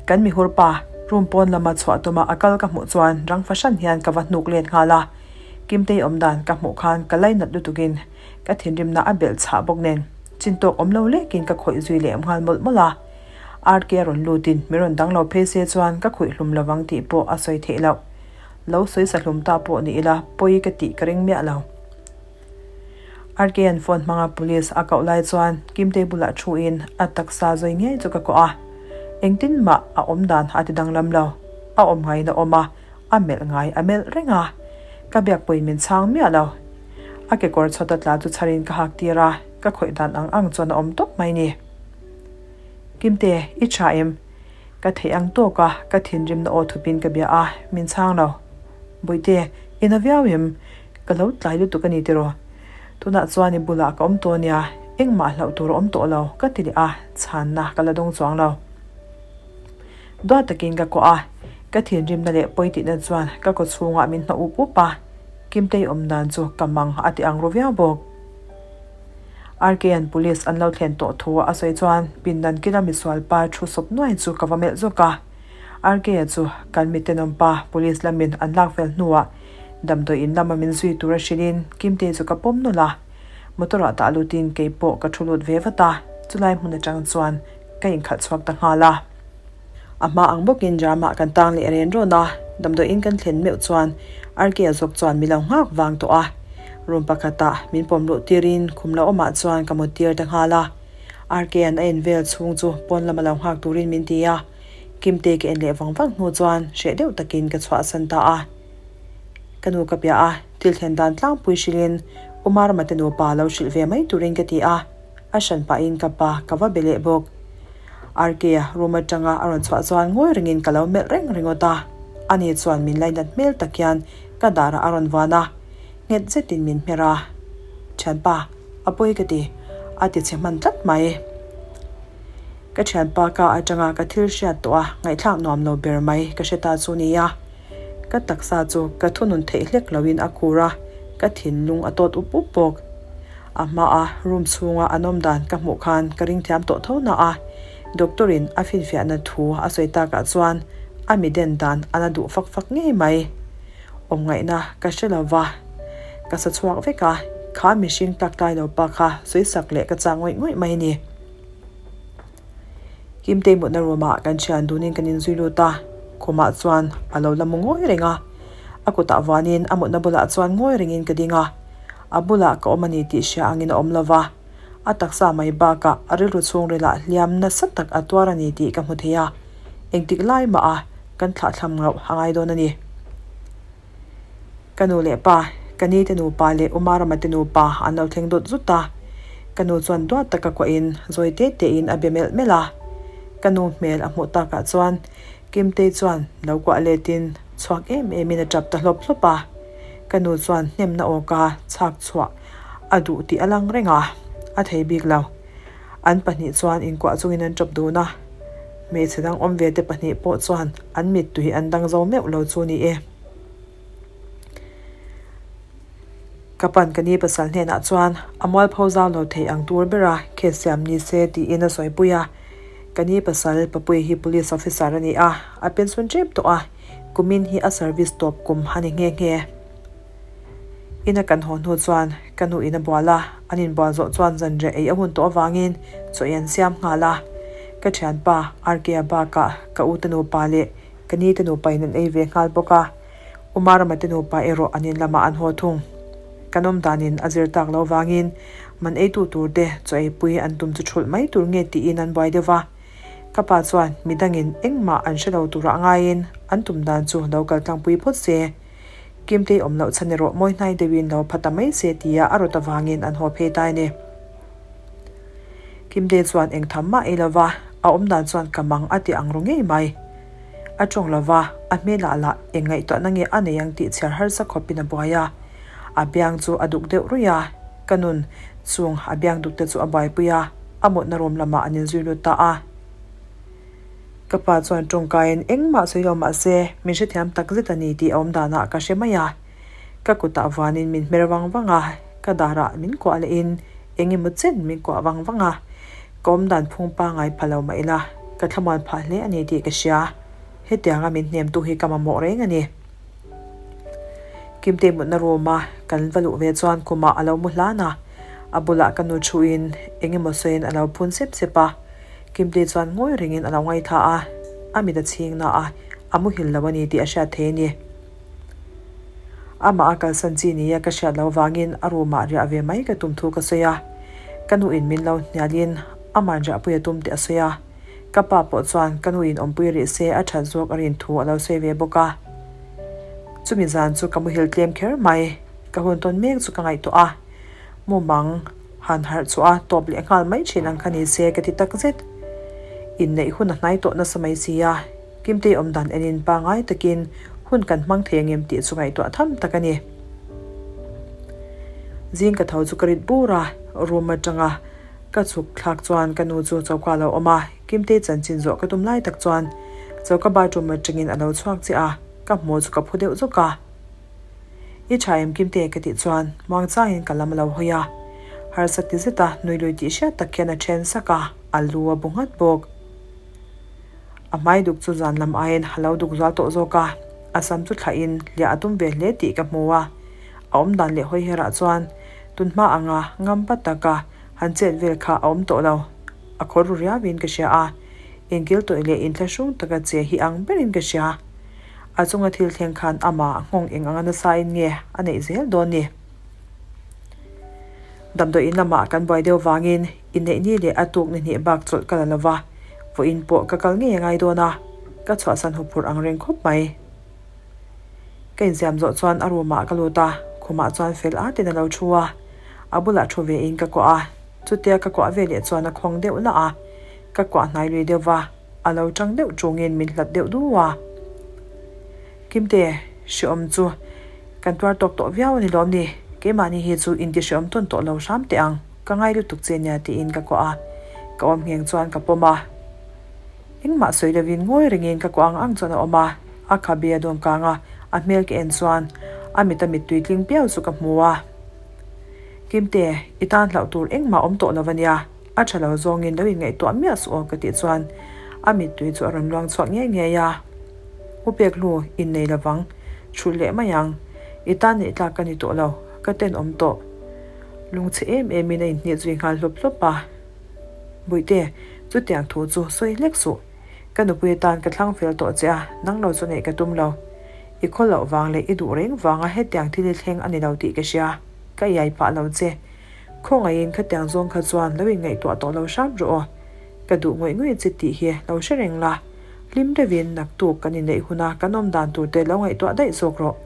Speaker 1: Kan mihur pa, room pawn lama chhuah tuma a kal ka hmuh chuan rang fahran hian ka va hnuk let nghal a. Kimtei awm dan ka hmuh khan ka lainat lutukin ka thinrimna a belh chhah bawk nen chintawk awm lo lekin ka khawih zui leh nghal mawlh mawlh a. RK a rawn lutin min rawn dang lo phei se chuan ka khawih hlum lovang tih pawh a sawi theih loh. Lo sawi sa hlum ta pawh ni ila pawi ka tih ka ring miah lo. RK-a'n phone hmanga police a koh lai chuan Kimtei bulah thuin a taksa zawi ngei chu ka kawh a. Engtin mah a awm dan a ti danglam lo. A awm ngaiin a awm a, a melh ngai a melh reng a. Ka biak pawhin min chhang miah lo. A kekawr chhuata tla chu chharin ka hak tir a, ka khawih dan ang ang chuan a awm tawp mai ni. Kimte, i tha em? Ka theih ang tawk a, ka thinrimna aw thupin ka bia a, min chhang lo. Bawihte, i na viau em? Ka lo tlai lutuk a ni tiraw? Tunah chuan i bulah ka awm tawh ania, engmah hlauh tur a awm tawh lo, ka ti leh a, chhanna ka la dawng chuang lo. Duat takin ka kuah a, ka thinrimna leh pawi tihna chuan ka kaw chhungah min hnawh up up a, Kimtei awm dan chu ka mang a ti ang ru viau bawk. RK-a'n police an lo thlen tawh thu a sawi chuan pindan kila misual pa thu sawp nuai chu ka va melh zawk a. RK-a chu kan mitenawm pa police lamin an lak fel hnuah damdawi in lama min zui tur a hrilhin Kimtei chu ka pawm nawlh a. Motor ah dah lutin kei pawh ka thu lut ve vat a, chulai hmun atang chuan ka inkhalh chhuak ta nghal a. A hma ang bawkin Jama kan tang leh ren rawn a, damdawiin kan thlen meuh chuan RK-a zawk chuan mi lo nghak vang tawh a. Room pakhatah min pawm luh tirin khum lo awmah chuan ka mut tir ta nghal a. RK-a'n a en vel chhung chu pawn lama lo nghak turin min ti a, Kimte ka en leh vang vang hnu chuan hreh deuh takin ka chhuahsan ta a. Ka nu ka piah a, thil thlen dan tlangpui hrilhin Umarama te nupa lo hrilh ve mai turin ka ti a, a hran pahin ka pa ka va be leh bawk. RK-a room atanga a rawn chhuah chuan ngawi rengin ka lo melh reng ringawt a, ani chuan min lainat hmel tak hian ka darah a rawn vuan a, nghet zetin min hmer a, Thianpa, a pawi ka ti, a ti chhe hman tlat mai. Ka thianpa ka atanga ka thil hriat tawh a ngaihthlak nuam lo ber mai ka hre ta chu nia. Ka taksa chu ka thunun theih hlek loin a khur a, ka thinlung a tawt up up bawk. A hmaa room chhunga an awm dan ka hmuh khan ka ring thiam tawh tho na a, doctor in a finfiahna thu a sawi takah chuan a mi den dan a la duh fak fak ngei mai. Awmngaihna ka hre lo va, ka sa chhuak vek a, kha mihring tak tlai lo pa kha sawisak leh ka chak ngawih ngawih mai a ni. Kimtei mutna room ah kan thian dunin kan inzui lut a, khumah chuan a lo la mu ngawi reng a, a kutah vuanin a mutna bulah chuan ngawi rengin ka ding a, a bulah ka awm a ni tih hria angin a awm lo va, a taksa mai bakah a rilru chhungrilah hliam nasa tak a tuar a ni tih ka hmu thei a, engtik lai mah a kan thlahthlam ngauh a ngai dawn a ni. Ka nu leh pa, ka ni te nupa leh Umarama te nupa an lo thleng dawt zut a. Ka nu chuan duat taka kuahin zawi te tein a be melh melh a. Ka nu hmel a hmuh takah chuan Kimtei chuan lo kuah letin chhuak em emin a tap ta hlawp hlawp a. Ka nu chuan hnemna awka chhak chhuah a duh tih a lang reng a, a thei bik lo. An pahnih chuan inkuah chungin an tap dun a. Hmeichhe dang awm ve te pahnih pawh chuan an mittui an dang zo meuh lo chu ni e. Ka pan ka ni pasal hnenah chuan a mualpho zau lo thei ang tur bera case siam ni se tiin a sawipui a. Ka ni pasal Papuii hi police officer a ni a, a pension tep tawh a, kumin hi a service tawp kum a ni nghe nghe. Ina kan haw hnu chuan ka nu in a bual a, an inbual zawh chuan zanriah ei a hun tawh avangin chaw ei an siam nghal a. Ka thianpa RK-a bakah ka u te nupa leh ka ni te nupa in an ei ve nghal bawk a, U Marama te nupa erawh an in lamah an haw thung. Kan awm danin a zir tak lo vangin man eitu tur te chaw eipui an tum chu thulh mai tur nge tiin an buai deuh va. Ka pa chuan midangin engmah an hre lo turah ngaiin an tum dan chu lo kal tlangpui phawt se. Kimtei awm loh chhan erawh mawi hnai deuhin lo pha ta mai se tia a rawt avangin an haw phei ta a ni. Kimtei chuan eng tham mah ei lova, a awm dan chuan ka mang a ti ang ru ngei mai. A tawng lova, a hmelah lah eng ngaihtuahna nge a nei ang tih chhiar harsa khawpin a buai a. A biang chu a duk deuh ruih a, ka nun chung a biang duk te chu a buaipui a, a mutna room lamah an inzui lut ta a. Ka pa chuan tawngkaiin engmah sawi lo mah se min hrethiam tak zet a ni tih a awm danah ka hre mai a. Ka kutah vuanin min hmer vang vang a, ka darah min kuah lehin eng emaw chen min kuah vang vang a. Ka awm dan phung pangai pha lo mah ila ka thlamuan phah hle a ni tih ka hria. Hetianga min hnemtu hi ka mamawh reng a ni. Kimtei mutna room a kan va luh ve chuan khumah a lo mu hlan a, a bulah ka nu thuin eng emaw sawiin a lo phun sep sep a. Kimtei chuan ngawi rengin a lo ngaithla a, a mit a chhing na a, a muhil lo a ni tih a hriat thei a ni. Amah a kalsan chi nia ka hriat loh vangin a room ah riah ve mai ka tum thu ka sawi a, ka nu in min lo hnialin ama'n riahpui a tum tih a sawi a, ka pa pawh chuan ka nu in awmpui rih se a that zawk a rin thu a lo sawi ve bawk a. Chumi zan chu ka muhil tlem kher mai, ka hun tawn mek chu ka ngaihtuah a, mumang. Han harh chhuah a tawp leh nghal mai thin ang kha ni se ka ti tak zet. Inneih hun a hnai tawh nasa mai si a, Kimtei awm dan enin pangai takin hun kan hmang thei angem tih chu ngaihtuah tham tak a ni. Zing ka tho chu ka rit bur a, room atanga ka chhuk thlak chuan ka nu chu choka a lo awm a, Kimtei chanchin zawh ka tum lai tak chuan choka bathroom atangin a lo chhuak chiah a, ka hmuh chu ka phu deuh zawk a. I tha em Kimte ka tih chuan muangchangin ka lam a lo hawi a. Harsa ti zeta nui lui tih hriat tak hian a then sak a, a lu a bu nghat bawk. A hmai duk chu zan lam aiin a lo duk zual tawh zawk a, a sam chu thlahin hliah a tum ve hle tih ka hmu a. A awm dan leh hawi herah chuan tunhma anga ngam pat taka han chet vel kha a awm tawh lo. A khawr ru riauin ka hria a, inkil tawih leh inthlahrung taka che hi ang berin ka hria. A chunga thil thleng khan amah nghawng eng anga nasain nge a neih zel dawn ni? Damdawi in lamah kan buai deuh vangin inneih ni leh a tuk ni hnih bak chawlh ka la lo va, vawiin pawh ka kal ngei a ngai dawn a, ka chhuahsan huphurh ang reng khawp mai. Ka insiam zawh chuan a room ah ka lut a, khumah chuan fel at in a lo thu a, a bulah thu ve in ka kuah a, chutia ka kuah ve leh chuan a khawng deuh lah a, ka kuah hnai lui deuh va, a lo tang deuh chungin min hlat deuh du a. Kimte, hreawm chu kan tuar tawk tawh viau a ni lawm ni, keimahni hi chu inti hreawm tawn tawh lo hram teh ang, ka ngai lutuk che nia tiin ka kuah a, ka awm ngheng chuan ka pawm a. Engmah sawi lovin ngawi rengin ka kuah ang ang chuan a awm a, a khabe a dawm kang a, a hmel ka en chuan a mit a mittui tling piau chu ka hmu a. Kimte, i tan hlauh tur engmah awm tawh lo a nia, a tha lo zawngin lo inngaihtuah miah suh aw ka tih chuan a mittui chu a rawn luang chhuak ngei ngei a. U pek hlu, innei lovang, thulh leh mai ang, i tan neih tlak ka ni tawh lo, ka tenawm tawh. Lungchhe em emin a inhnih zui nghal hlawp hlawp a. Buihte, chutiang thu chu sawi hlek suh. Ka nupui atan ka thlang fel tawh che a, nang lo chu neih ka tum lo. I khaw loh vang leh i duh reng vanga hetiang thil hi thleng a ni lo tih ka hria. Ka iai pah lo che. Khawngaihin khatiang zawng kha chuan lo inngaihtuah tawh lo hram rawh aw. Ka duh ngawih ngawih che tih hi lo hre reng la. Hlim deuhin naktuk kan inneih huna kan awm dan tur te lo ngaihtuah daih zawk rawh.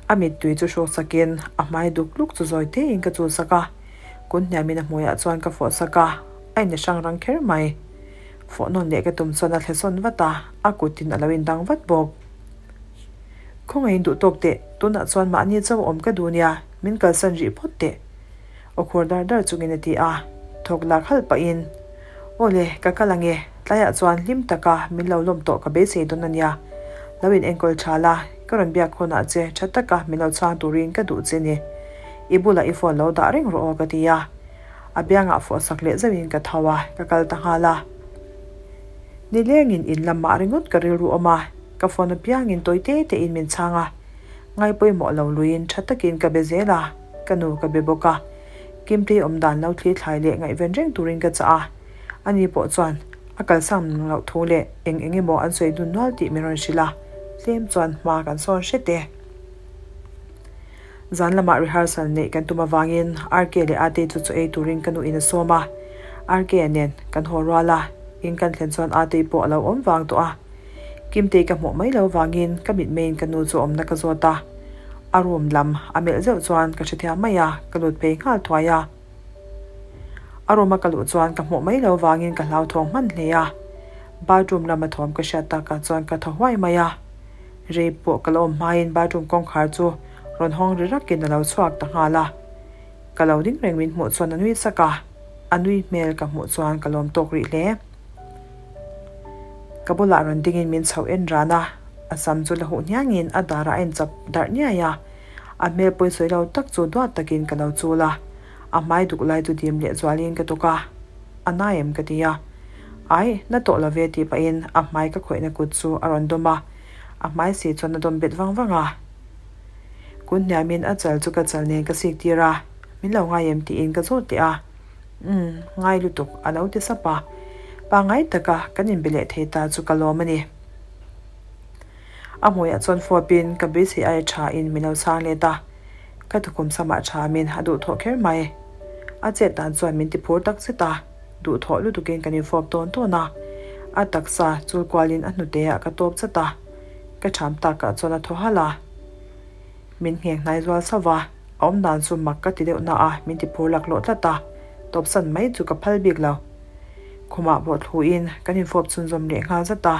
Speaker 1: A mittui chu hrawk sakin a hmai duk luk chu zawi tein ka chul sak a. Kun hniamin a hmuiah chuan ka fawh sak a, a in hrang rang kher mai. Fawh nawn leh ka tum chuan a thle sawn vat a, a kutin a lo indang vat bawk. Khawngaihin duh tawk teh, tunah chuan mahni chauh awm ka duh nia, min kalsan rih phawt teh. Aw khur dar dar chungin a ti a, thawk lak halh pahin, Aw le, ka kal ang e, tlaiah chuan hlim taka min lo lawm tawh ka beisei dawn a nia. Lo in enkawl tha la, ka rawn biak khawnah che tha taka min lo chhang turin ka duh che ni. I bulah i phone lo dah reng rawh aw ka ti a. A biangah fawh sak leh zeuhin ka tho a, ka kal ta nghal a. Nilengin in lamah ringawt ka rilru awm a, ka phone apiangin tawi te tein min chhang a. Ngai pawimawh lo luiin tha takin ka be zel a, ka nu ka be bawk a. Kimtei awm dan lo thli thlai leh ngaihven reng turin ka chah a. Ani pawh chuan a kalsang nung loh thu leh eng eng emaw an sawi dun nual tih min rawn hrilh a, tlem chuan hma kan sawn hret e. Zan lamah rehearsal neih kan tum avangin RK leh Atei chu chaw ei turin ka nuin a sawm a, RK nen kan haw rual a, in kan thlen chuan Atei pawh a lo awm vang tawh a. Kimtei ka hmuh mai lo vangin ka mitmeiin ka nu chu awmna ka zawt a, a room lam a melh zeuh chuan ka hrethiam mai a, ka lut phei nghal thuai a. A room a ka luh chuan ka hmuh mai lo vangin ka hlauthawng hman hle a, bathroom lama thawm ka hriat takah chuan ka thaw huai mai a. Rei pawh ka la awm hmain bathroom kawngkhar chu rawn hawng ri rakin a lo chhuak ta nghal a. Ka lo ding reng min hmuh chuan a nui sak a, a nui hmel ka hmuh chuan ka lawm tawk rih hle. Ka bulah rawn dingin min chhoh en ran a, a sam chu la huh hniangin a darah a inchap darh niai a. A hmel pawisawi lo tak chu duat takin ka lo chul a, a hmai duk lai chu dim leh zualin ka tuk a, A na em? ka ti a. Ai, na tawh lo ve tih pahin a hmai ka khawihna kut chu a rawn dawm a, a hmai si chuan a dawm bet vang vang a. Kun hniamin a chal chu ka chal nen ka sik tir a, Min lo ngai em? tiin ka zawt teh a. Umm, ngai lutuk a lo ti sap a. Pangngai taka kan inbe leh thei ta chu ka lawm a ni. A hmuiah chuan fawpin ka beisei aia thain min lo chhang let a, ka tukhum samah thamin a duhthawh kher mai. A chet dan chuan min ti phur tak zet a, duhthawh lutukin kan infawp tawn tawn a, a taksa chul kualin a hnuteah ka tawp chat a, ka tham takah chuan a thaw halh a. Min ngheng hnai zual sauh va, a awm dan chu mak ka ti deuh na a, min ti phur laklawh tlat a, tawpsan mai chu ka phal bik lo. Khumah bawh thluin kan infawp chhunzawm leh nghal zat a.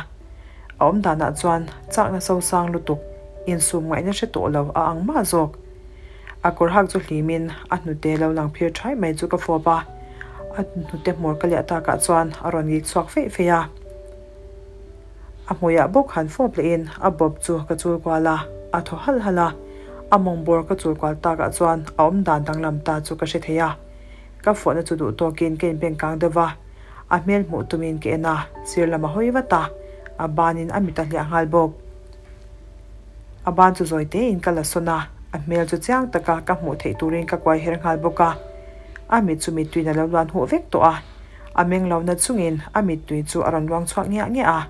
Speaker 1: A awm danah chuan chakna sosang lutuk insum ngaihna hre tawh lo a ang mah zawk. A kawr hak chu hlimin a hnute lo lang phir thai mai chu ka fawp a, a hnute hmur ka liah takah chuan a rawn ngik chhuak feih feih a. A hmuiah bawk han fawp lehin a bawp chu ka chul kual a, a thaw halh halh a. A mawng bawr ka chul kual takah chuan a awm dan danglam ta chu ka hre thei a. Ka fawhna chu duh tawkin ka inbeng kang deuh va, a hmel hmuh tumin ka en a, sir lam a hawi vat a, a banin a mit a hliah nghal bawk. A ban chu zawi tein ka la sawn a, a hmel chu chiang taka ka hmuh theih turin ka kuai her nghal bawk a. A mit chu mittuiin a lo luan huh vek tawh a, a meng lo na chungin a mittui chu a rawn luang chhuak ngiah ngiah a.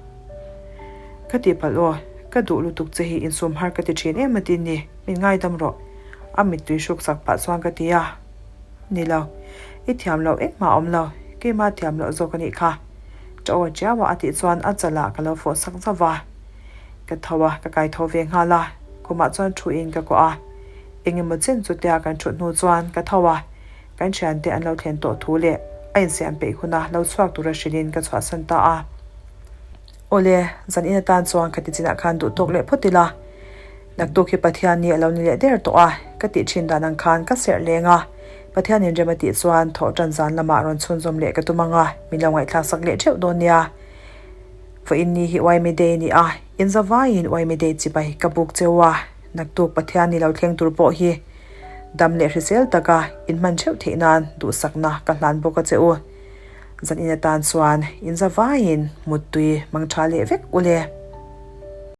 Speaker 1: Ka tihpalh aw, ka duh lutuk che hi insum har ka ti thin em a tin ni, min ngaidam rawh. A mittui hruk sak pah chuan ka ti a. Ni lo, i thiam loh engmah a awm lo, keimah thiam loh zawk a nih kha. Ṭa aw chiau a a tih chuan a chalah ka lo fawh sak zauh va. Ka tho a, ka kai tho ve nghal a, khumah chuan thu in ka kuah a. Eng emaw chen chutia kan thut hnu chuan ka tho a, kan thiante an lo thlen tawh thu leh a insiam peih huna lo chhuak tura hrilhin ka chhuahsan ta a. Awle, zan in atan chuan ka ti chinah khan duh tawk leh phawt ila. Naktuk hi Pathian ni a lo ni leh der tawh a, ka tih thin dan ang khan ka serh leng a. Pathian in rem a tih chuan thawh tan zan lamah rawn chhunzawm leh ka tum ang a, min lo ngaihthlak sak leh theuh dawn nia. Vawiin ni hi Uaimi Day a ni a, in zavaiin Uaimi Day chibai ka buk cheu a, naktuk Pathian ni lo thleng tur pawh hi dam leh hrisel taka in hman theuh theih nan duhsakna ka hlan bawk a che u. Zan in atan chuan in zavaiin muttui mang tha leh vek u le.